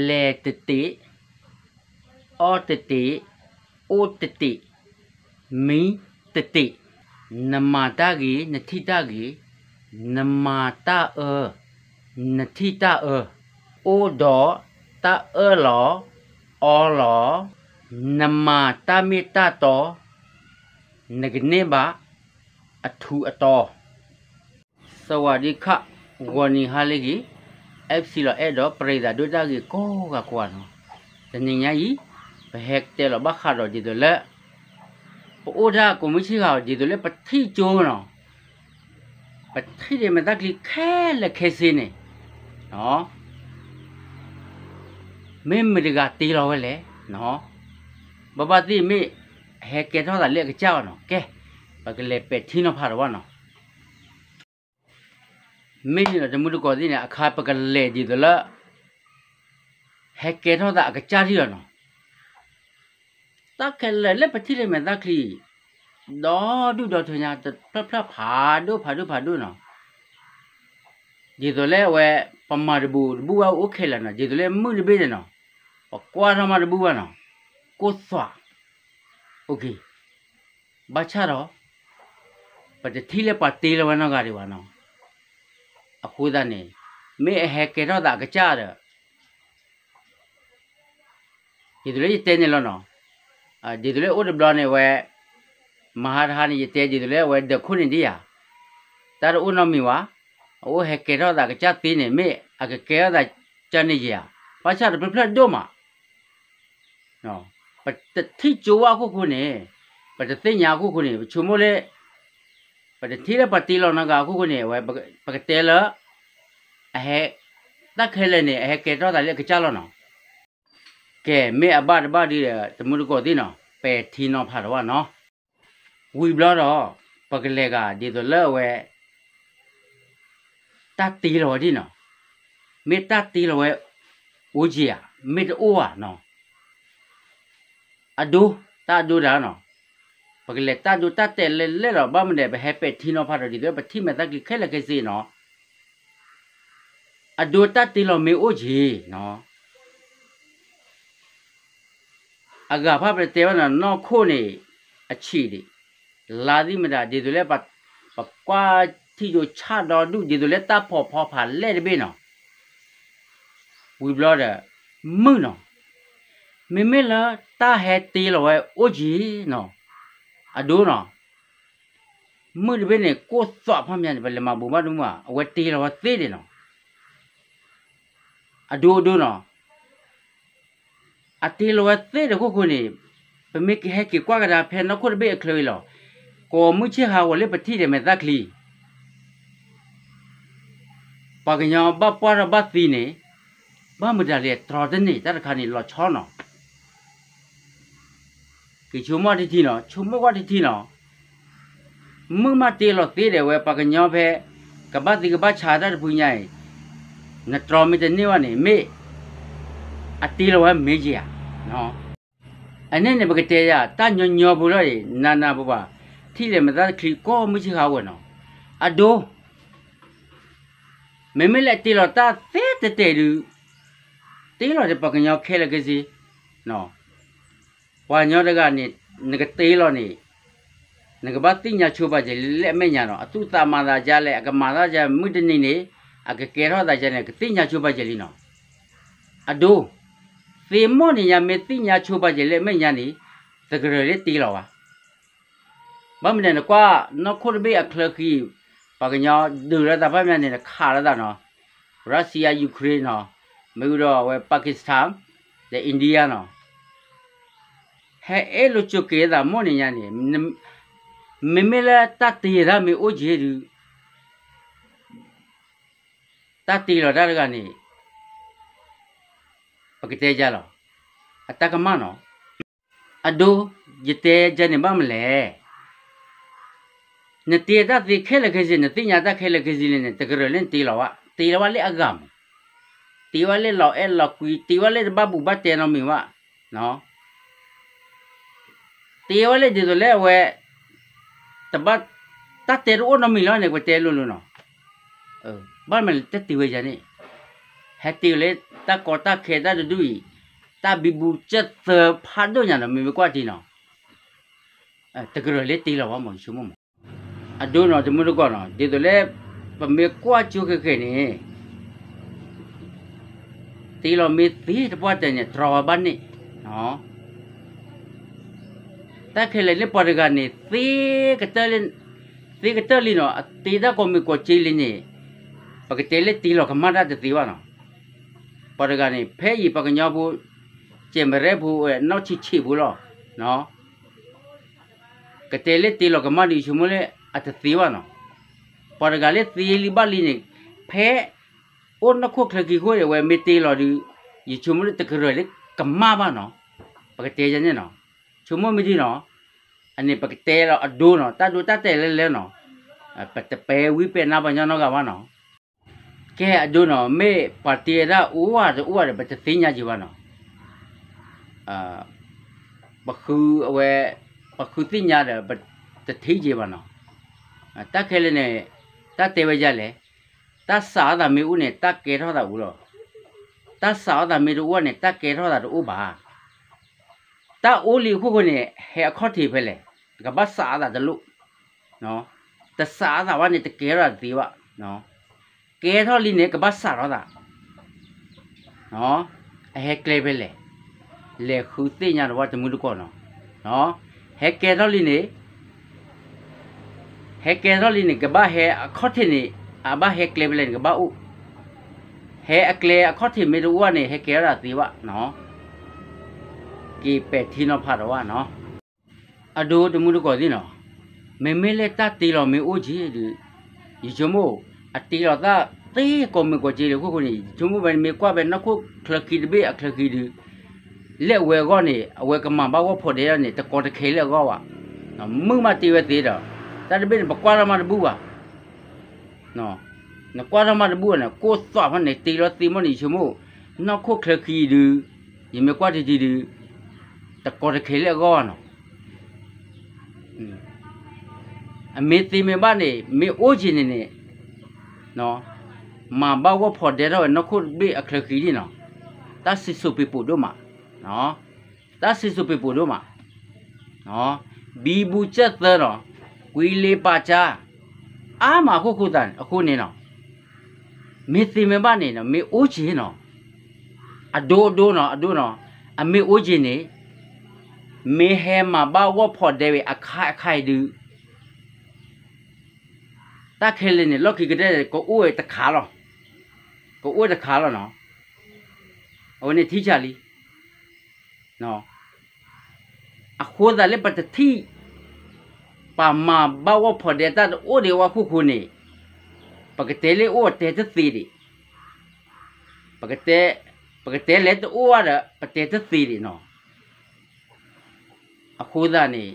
လဲၤတတ့ၢ်, အီၣ်တတ့ၢ်, အိၣ်တတ့ၢ်, မံတတ့ၢ်. နမၤတၢ်ဂ့ၤ နထံၣ်တၢ်ဂ့ၤ, နမၤတၢ်အၢ နထံၣ်တၢ်အၢ, အိၣ်ဒီးတၢ်အၢၣ်လီၤအီလီၤ, နမၤတၢ်မ့ၢ်တၢ်တီ, နကန့ၢ်ဘၣ်အထူးအတီၤ. စဝၤဒံခး, ဂီၤနံၤဟါလၢအဂ့ၤ, အဲၣ်ပစံလီၤအဲၣ်ဒီး ပရ့သးဒိၣ်တၢ်ဂ့ၤကိးဂၤကိးဂၤနီၤ, တနံၤညါအံၤ ပဟဲတဲလီၤဘၣ်ဃးဒီးဒ်သိးလၢ ပအိၣ်ဒၣ်ကိးမုၢ်ဆ့ၣ်ဂီၤ ဒ်သိးလၢပထံၣ်ကၠိနီၤ, ပထံၣ်ဒ်မဲာ်သၣ်ချံခဲလၢာ်ခဲဆ့န့ၣ်, မ့ၢ်မတၤတဂၤတ့လီၤဝဲလဲၣ်, ဘၣ်ဘၣ်သ့ၣ်မ့ၢ်ဟဲကဲထီၣ်သးလၢအကစၢ်ဘၣ်နီၤ, ကဲ, ပကလဲၤပဲာ်ထံနီၤဖးဒီးဘၣ်နီၤ. မ့ၢ်န့ၣ်ဒီးတမုၢ်တကိးသ့ၣ်န့ၣ် အခါပကလဲၤဒ်သိးလၢ ဟဲကဲထီၣ်သးအကစၢ်ထံၣ်လီၤနီၤ. တၢ်ခဲလၢာ်လၢပထံၣ်လၢမဲာ်သၣ်ချံ ဒီဒူၣ်ဒီထၢညါ တဖျၢၣ်ဖျၢၣ်ဖးဒိၣ်ဖးဒိၣ်ဖးဒိၣ်နီၤ. ဒ်သိးလၢအဝဲ ပမၤတဘူးတဘူးဘၣ်အိၣ်ခဲလၢာ်နီၤ, ဒ်သိးလၢမုၢ်တဘ့ၣ်န့ၣ်နီၤ, ပကွၢ်ထီၣ်မးတဘူးဘၣ်နီၤ, ကိၢ်သွး, ဘၣ်ဆၣ်ဒီး ပတထံၣ်လၢပှၤတ့လီၤဝဲနီတဂၤဒံးဘၣ်နီၤ. အဃိသတးန့ၣ် မ့ၢ်အဟဲကဲထီၣ်သးအကစၢ်ဒီး ဒ်သိးလၢယတဲန့ၣ်လီၤနီၤ, ဒ်သိးလၢအိၣ်တဘျီန့ၣ်ဝဲ မဟါတဟါန့ၣ် ယတဲဒ်သိးလၢအဝဲဒၢးခိၣ်န့ၣ်ဒ်ယၤ, တၢ်တအိၣ်နီတမံၤဘၣ်, အအိၣ်ဟဲကဲထီၣ်သးကစၢ်သ့န့ၣ် မ့ၢ်အကကဲထီၣ်သးကစၢ်န့ၣ်ယၤ, ဘၣ်ဆၣ်တဖျၢၣ်ဖျၢၣ်ဒိၣ်မး ပတထံၣ်ကၠိဝဲအခိၣ်ဃိန့ၣ်, ပတသ့ၣ်ညါအခိၣ်ဃိန့ၣ် ပဆိကမိၣ်လၢ ပတထံၣ်လၢပှၤတ့လီၤနီတဂၤအခိၣ်ဃိန့ၣ် အဝဲ ပကတဲလၢ အဟဲ တၢ်ခဲလၢာ်န့ၣ် အဟဲကဲထီၣ်သးလၢအကစၢ်လီၤနီၤ. ကဲ မ့ၢ်အဘၣ်တဘၣ်ဒ်ဒီး တမုၢ်တကိးသ့ၣ်နီၤ ပဲာ်ထံနီၤဖးဒီးဘၣ်နီၤ. ဝံၤဘျီဒီး ပကလဲၤဂၤဒ်သိးလၢအဝဲ တၢ်တ့လီၤဝဲဒ်နီၤ, မ့ၢ်တၢ်တ့လီၤဝဲ အိၣ်က့ၤဧါ, မ့ၢ်တအိၣ်ဧါနီၤ. အဒိ, တၢ်အဒိဒၣ်နီၤ, ပကလဲၤတၢ်ဒိတၢ်တဲာ်လဲၢ်လဲၢ်ဒီး ဘၣ်မနုၤဒီး ပဟဲပဲာ်ထံနီၤဖးဒီး ဒ်သိးလၢပထံၣ်မဲာ်သၣ်ချံခဲလၢာ်ခဲဆ့နီၤ. အဒိတၢ်တ့လီၤမ့ၢ်အိၣ်က့ၤနီၤ အဂၤဖၣ်ပတဲဘၣ်နီၤ နီၢ်ခိၣ်န့ၣ် အဆံးဒံး, လါသ့ၣ်မတၤ ဒ်သိးလၢ ပကွၢ်ထံၣ်ယိၤဆၣ်ဒီဒူၣ် ဒ်သိးလၢတၢ်ဖီၣ်ဖီဖးလဲၢ်တဘ့ၣ်နီၤ, ဝံၤဘျီဒီး မုၢ်နီၤ, မ့မ့ၢ်လၢတၢ်ဟဲတ့လီၤဝဲအိၣ်က့ၤနီၤ, အဒိနီၤ, မုၢ်တဘ့ၣ်န့ၣ် ကိၢ်သွးဖီမးန့ၣ် ပလဲၤမၤဘူးဘၣ်တမုၢ်ဘၣ် အဝဲတ့လီၤဝဲသ့ဒံးနီၤ. အဒိအဒိနီၤ, အတ့လီၤဝဲသ့ဒီးခိၣ်ဃိန့ၣ်, ပမ့ၢ်ကဟဲက့ၤကွၢ်ကဒါဖဲနီၢ်ခိၣ်တဘ့ၣ်အချၢအံၤလီၤ, ကိးမုၢ်ဆ့ၣ်ဟးဂီၤလၢပထံၣ်ဒီးမဲာ်သၣ်ချံ, ပှၤကညီဘၣ်ပှၢ်ထီၣ်ဘၣ်သံန့ၣ်, ဘၣ်မတၤလဲၣ်တြီတန့ၢ်တၢ်တခါန့ၣ်လီၤဆီနီၤ. က့ၤဆိကမိၣ်တထံၣ်နီၤ, ဆိကမိၣ်ကွၢ်တထံၣ်နီၤ, မုၢ်မးတ့လီၤသ့ဒီးဝဲပှၤကညီဖဲ ကဘၣ်သံကဘၣ်ဆါတၢ်တဖုညါအံၤ, နတြီမ့ၢ်တန့ၢ်ဘၣ်န့ၣ် မ့ၢ်အတ့လီၤဝဲမ့ၢ်က့ၤဧါ. အန့ၣ်န့ၣ် ပကတဲယၤ တၢ်ညီညီဖိလီၤအံၤ နးနးပှၤပှၤ ထံၣ်လဲၤမဲာ်သၣ်ချံကိးမုၢ်ဆ့ၣ်ဟးဂီၤနီၤ, အဒိ မ့မ့ၢ်လၢအတ့လီၤတၢ်သ့တဲာ်တဲာ်ဒုး, တ့လီၤဒီးပှၤကညီခဲလၢာ်ခဲဆ့, ပှၤကညီတဂၤန့ၣ် နကတ့လီၤန့ၣ်, နကဘၣ်သ့ၣ်ညါဆိပာ်စၢၤလၢအမဲာ်ညါနီၤ, အသူၣ်သးမၤသးဒ်လဲၣ်, အကမၤသးဒ်လဲၣ်, မုၢ်တနံၤန့ၣ် အကကဲထီၣ်သးဒ်လဲၣ်, ကသ့ၣ်ညါဆိပာ်စၢၤလံနီၤ. အဒိ, သ့ၣ်မီၢ်န့ၣ်ညါ မ့ၢ်သ့ၣ်ညါဆိပာ်စၢၤလၢအမဲာ်ညါန့ၣ်, တကရၢၢ်လၢတ့လီၤဘၣ်. ဘၣ်မနုၤနကွၢ် နီၢ်ခိၣ်တဘ့ၣ်အချၢဃံ, ပှၤကညီဒုးလီၤသးဖၣ်မးန့ၣ် နခးလီၤသးနီၤ, Russia Ukraineနီၤ, မ့ၢ်ဝံၤဒီးအဝဲ Pakistan ဒီး India နီၤ, ဟဲအဲၣ်လိာ်ဆိးက့ၤသးမိၢ်န့ၣ်ညါန့ၣ်, မ့မ့ၢ်လၢတၢ်တ့တၢ်မ့ၢ်အိၣ်က့ၤဒုး, တၢ်တ့လီၤတၢ်တဂၤန့ၣ် ပကတဲယၤလီၤ, အတၢ်ကမၣ်နီၤ. အဒိ, ယတဲယၤန့ၣ်ဘၣ်မနုၤလဲၣ်. နတ့တၢ်သ့ခဲလၢာ်ခဲဆ့, နသ့ၣ်ညါတၢ်ခဲလၢာ်ခဲဆ့လံန့ၣ် တကရၢၢ်လၢနတ့လီၤဘၣ်, တ့လီၤဘၣ်လၢအဂၤမး, တ့ဝဲလၢလီၤအဲၣ်လီၤကွံ, တ့ဝဲလၢတဘၣ်ဘူးဘၣ်တဲနီတမံၤဘၣ် တ့ဝဲလၢဒ်သိးလၢအဝဲ တဘၣ် တၢ်တဲတအိၣ်နီတမံၤလီၤန့ၣ် ပတဲလိၤလိၤနီၤ. ဘၣ်မနုၤလဲၣ် တၢ်တ့ဝဲယၤန့ၣ်, ဟဲတ့ဝဲလၢ တၢ်ကီတၢ်ခဲတၢ်တဒူၣ်အံၤ, တၢ်ဘံဘူစၢၢ်သၢဖးဒိၣ်ညါနီၤ မ့မ့ၢ်ကွၢ်ထံနီၤ, တကရၢၢ်လၢတ့လီၤဘၣ်မး ယဆိကမိၣ်မး. အဒိနီၤ တမုၢ်တကိးနီၤ ဒ်သိးလၢ ပမ့ၢ်ကွၢ်ကၠိဃဲၤဃဲၤန့ၣ် တ့လီၤမ့ၢ်သ့တပှၢ်တၢၢ်န့ၣ် တြီဝဲဘၣ်န့ၣ်, တၢ်ခဲလၢာ်လၢပှၤတဂၤန့ၣ် သ့ကတၢၢ်လံ, သ့ကတၢၢ်လံနီၤ အတ့တၢ်ကိးမုၢ်ကိးကၠ့လံန့ၣ်, ပကတဲလၢတ့လီၤကမၣ်တၢ်တသ့ဘၣ်နီၤ. ပှၤတဂၤန့ၣ် ဖဲအံၤပှၤကညီဖိ ကဲးမရဲဖိ နီၢ်ဆံးဆံးဖိလီၤ. ကတဲလၢတ့လီၤကမၣ်ဒီး ယဆိကမိၣ်လၢအတသ့ဘၣ်နီၤ. ပှၤတဂၤလၢသ့လံဘၣ်လံန့ၣ် ဖဲ အိၣ်နီၢ်ခိၣ်ချၢခံဃိန့ၣ် အဝဲမ့ၢ်တ့လီၤဒီး ယဆိကမိၣ်လၢတကရၢၢ်လၢကမၣ်ဘၣ်နီၤ. ပကတဲယၤန့ၣ်နီၤ, ဆိကမိၣ်မ့ၢ်ဒ်နီၤ, အန့ၣ်ပကတဲလီၤအဒိနီၤ တၢ်ဒိတၢ်တဲာ်လၢလဲၣ်နီၤ, ပတပဲဝံပဲနါပှၤညီနီတဂၤဘၣ်နီၤ. ကဲအဒိနီၤ မ့ၢ်ပှၤတ့ဝဲဒၣ်အိၣ်ဧါတအိၣ်ဧါဒီး ပတသ့ၣ်ညါက့ၤဘၣ်နီၤ. ပဃုအဝဲ, ပဃုသ့ၣ်ညါဒီး ပတထံၣ်က့ၤဘၣ်နီၤ. တၢ်ခဲလၢာ်န့ၣ် တၢ်တဲဝဲဒ်လဲၣ်, တၢ်စးထီၣ်သးမ့ၢ်အိၣ်န့ၣ် တၢ်ကဲထီၣ်သးအိၣ်လီၤ. တၢ်စးထီၣ်သးမ့ၢ်တအိၣ်န့ၣ် တၢ်ကဲထီၣ်သးတအိၣ်ဘၣ်. တၢ်အိၣ်လံအခိၣ်ဃိန့ၣ် ဟဲအခီၣ်ထံးဖဲလဲၣ်, ကဘၣ်စးထီၣ်သးတလိၣ်, တစးထီၣ်သးဘၣ်န့ၣ် တကဲထီၣ်သးတသ့ဘၣ်. ကဲထီၣ်လံန့ၣ် ကဘၣ်စးထီၣ်သး, အဟဲကျဲဖဲလဲၣ်, လဲၤဃုသ့ၣ်ညါတဝၢ်တမုၢ်တကိးနီၤ. ဟဲကဲထီၣ်လံန့ၣ် ဟဲကဲထီၣ်လံန့ၣ် ကဘၣ်ဟဲအခီၣ်ထံးန့ၣ်, အဘၣ်ဟဲကျဲဖဲလဲၣ်န့ၣ် ကဘၣ်အိၣ်, ဟဲအကျဲအခီၣ်ထံးမ့ၢ်တအိၣ်ဘၣ်န့ၣ် ဟဲကဲထီၣ်သးတသ့ဘၣ်. က့ၤပဲာ်ထံနီၤဖးဒီးဝဲနီၤ. အဒိတမုၢ်တကိးသ့ၣ်နီၤ, မ့မ့ၢ်လၢတၢ်တ့လီၤမ့ၢ်အိၣ်က့ၤဒီး ယဆိကမိၣ် အတ့လီၤတၢ်သ့ကိးမုၢ်ကိးကၠ့လံအခိၣ်ဃိန့ၣ် ယဆိကမိၣ်ဝဲမ့ၢ်ကွၢ်ဖဲနီၢ်ခိၣ်ချၢခံတဘ့ၣ်အချၢခံဒီး လၢအဝဲအဂီၢ်န့ၣ် အဝဲကမၤဘၣ်ဂီၢ်ဖီၣ်ဒဲးဒၣ်န့ၣ် တကီတခဲလၢအဂီၢ်ဘၣ်. မုၢ်မးတ့ဝဲသ့ဒီး တၢ်တဘ့ၣ်န့ၣ် ပကွၢ်ထီၣ်မးတဘူၣ်ဘၣ်. နကွၢ်ထီၣ်မးတဘူၣ်ဘၣ်န့ၣ် ကိၢ်သွးဖီန့ၣ် တ့လီၤသ့မီၢ်န့ၣ် ယဆိကမိၣ် နီၢ်ခိၣ်ချၢခံဒီး ယမ့ၢ်ကွၢ်တံၤတံၤဒီး တကီတခဲလၢအဂီၢ်ဘၣ်နီၤ. အမ့ၢ်သ့မ့ၢ်ဘၣ်န့ၣ် မ့ၢ်အိၣ်က့ၤန့ၣ်န့ၣ် မၤဘၣ်ဂီၢ်ဖီၣ်ဒဲးထီၣ်ဝဲနီၢ်ခိၣ်တဘ့ၣ်အချၢခံန့ၣ်နီၤ. တၢ်စံၣ်စိၤပ့ၤပိာ်ဒိၣ်မး, တၢ်စံၣ်စိၤပ့ၤပိာ်ဒိၣ်မး, ဘံဘူကၢၢ်သၢနီၤ, ကွံလ့ပာ်ကၠါ, အါမးအခိၣ်ဃိသးအဃိန့ၣ်နီၤ. မ့ၢ်သ့မ့ၢ်ဘၣ်န့ၣ်နီၤ မ့ၢ်အိၣ်က့ၤနီၤ, အဒိအဒိနီၤ အဒိနီၤ, အမ့ၢ်အိၣ်က့ၤန့ၣ် မ့ၢ်ဟဲမၤဘၣ်ဂီၢ်ဖီၣ်ဒဲးဝဲအခါအခါအံၤဒုး တၢ်ခဲလၢာ်န့ၣ် လီၢ်ခံကတၢၢ်န့ၣ် ကအိၣ်ဝဲတခါလီၤ. ကအိၣ်ဝဲတခါလီၤနီၤ. အဝဲန့ၣ်ထံၣ်ဆါလံ. အဃိသတးလၢပတထံၣ် ပှၤမၤဘၣ်ဂီၢ်ဖီၣ်ဒဲးတၢ်တအိၣ်ဒံးဝဲအခိၣ်ဃိန့ၣ် ပကတဲလၢအိၣ်တဲတသ့ဒံး, ပကတဲလဲၤတအိၣ်ဘၣ်ဒီး ပတဲတသ့ဒံးနီၤ. အဃိသတးန့ၣ်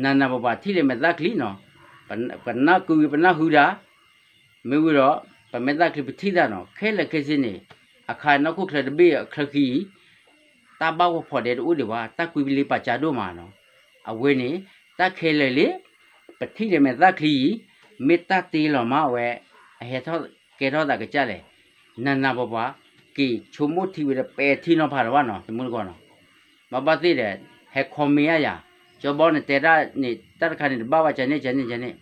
နးနးပှၤပှၤထံၣ်လၢမဲာ်သၣ်ချံနီၤ, ပနၢ်ကုပနၢ်ဟုတၢ်, မ့ၢ်ဝံၤဒီး ပမဲာ်သၣ်ချံပထံၣ်တၢ်နီၤ, ခဲလၢာ်ခဲဆ့န့ၣ် အခါနီၢ်ခိၣ်ချၢတဘ့ၣ်အချၢခံအံၤ တၢ်ဘၣ်ဂီၢ်ဖီၣ်ဒဲးတအိၣ်ဒံးဘၣ်, တၢ်ကွံလ့ပာ်ကၠါဒိၣ်မးနီၤ. အဝဲန့ၣ် တၢ်ခဲလၢာ်လၢ ပထံၣ်လၢမဲာ်သၣ်ချံအံၤ မ့ၢ်တၢ်တ့လီၤမးဝဲ အဟဲထီၣ်ကဲထီၣ်သးကစၢ်လဲၣ်. နးနးပှၤပှၤ က့ၤဆိကမိၣ်ထံဝဲဒီးပဲာ်ထံနီၤဖးဒီးဘၣ်နီၤ တမုၢ်တကိးနီၤ. ဘၣ်ဘၣ်သ့ၣ်ဒီး ဟဲ comment ယၤ, ကၠီဘီန့ၣ်တဲတၢ်န့ၣ် တၢ်တခါန့ၣ် တဘၣ်ဝဲကန့ၣ်ကန့ၣ်ကန့ၣ်,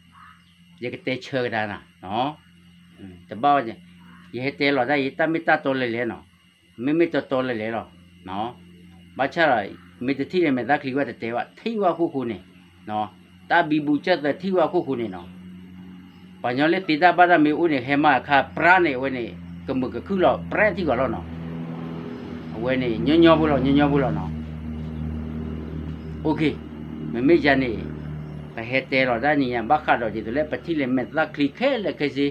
ယကတဲဆၢကဒါနၤ, တဘၣ်ဝဲ, ယဟဲတဲလီၤတၢ်အံၤ တၢ်မ့ၢ်တၢ်တီလဲၤလဲၤနီၤ, မ့မ့ၢ်တီတီလဲၤလဲၤလီၤ. ဘၣ်ဆၣ်ဒီး မ့ၢ်တထံၣ်န့ၣ် မဲာ်သၣ်ချံဝဲတတဲဘၣ် ထံၣ်ဝဲအခိၣ်ဃိန့ၣ်, တၢ်ဘံဘူကၢၢ်သၢထံၣ်ဝဲအခိၣ်ဃိန့ၣ်နီၤ. ပှၤညီလၢသ့တၢ်ဘၣ်တၢ်မ့ၢ်အိၣ်န့ၣ် ဟဲမၤအခါပြါန့ၣ် အဝဲန့ၣ် ကမုာ်ကခုၣ်လီၤ ပြါထံၣ်ကီးလီၤနီၤ. အဝဲန့ၣ် ညီညီဖိလီၤ ညီညီဖိလီၤနီၤ. OK, မ့မ့ၢ်ယၤန့ၣ် ပဟဲတဲလီၤတၢ်နံၤညါ ဘၣ်ဃးဒီးဒ်သိးလၢပထံၣ်လၢမဲာ်သၣ်ချံခဲလၢာ်ခဲဆ့,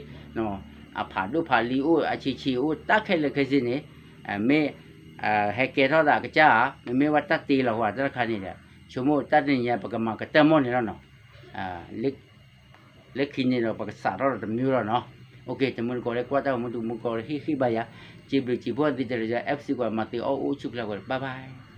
အဖးဒိၣ်ဖးလံၤအိၣ် အဆံးဆံးအိၣ် တၢ်ခဲလၢာ်ခဲဆ့န့ၣ်, မ့ၢ် ဟဲကဲထီၣ်သးကစၢ်ဧါ, မ့မ့ၢ်ဝဲတၢ်တ့လီၤဝဲတၢ်တခါန့ၣ်ဒီး ဆိကမိၣ်တၢ်တနံၤညါ ပကမၤကတၢၢ်မီၢ်န့ၣ်လီၤနီၤ. လၢခံန့ၣ်ဒီး ပကစးထီၣ်ဒီးတမံၤလီၤနီၤ. OK, တမုၢ်တကိးလၢကွၢ်တၢ်ဂီၤမူ တမုၢ်တကိးလၢဟ့ၣ်ဂံၢ်ဘါယၤ, စံးဘျုးစံးဖှိၣ်သ့တလၢယၤ FC ကွၢ် မၤသ့အီၣ်အိၣ်ဆူၣ်ချ့ကွၢ် bye bye.